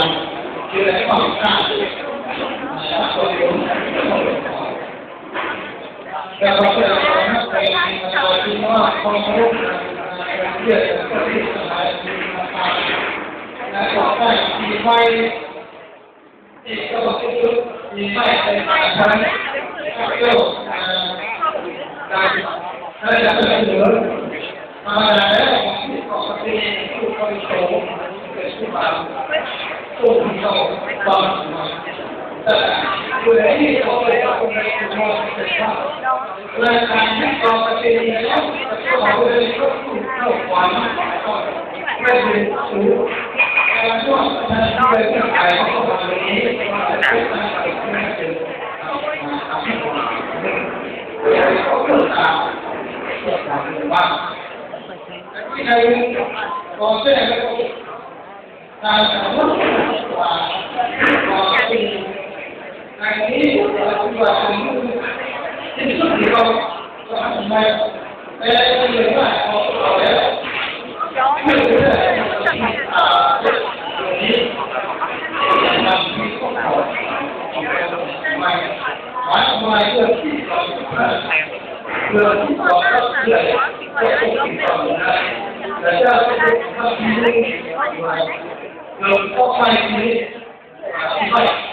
Yuav lam koj tag, lam koj yuav. Yog koj tsis lam koj tag, koj tsis muaj koj muab, lam koj tsis hais, lam koj tsis hais.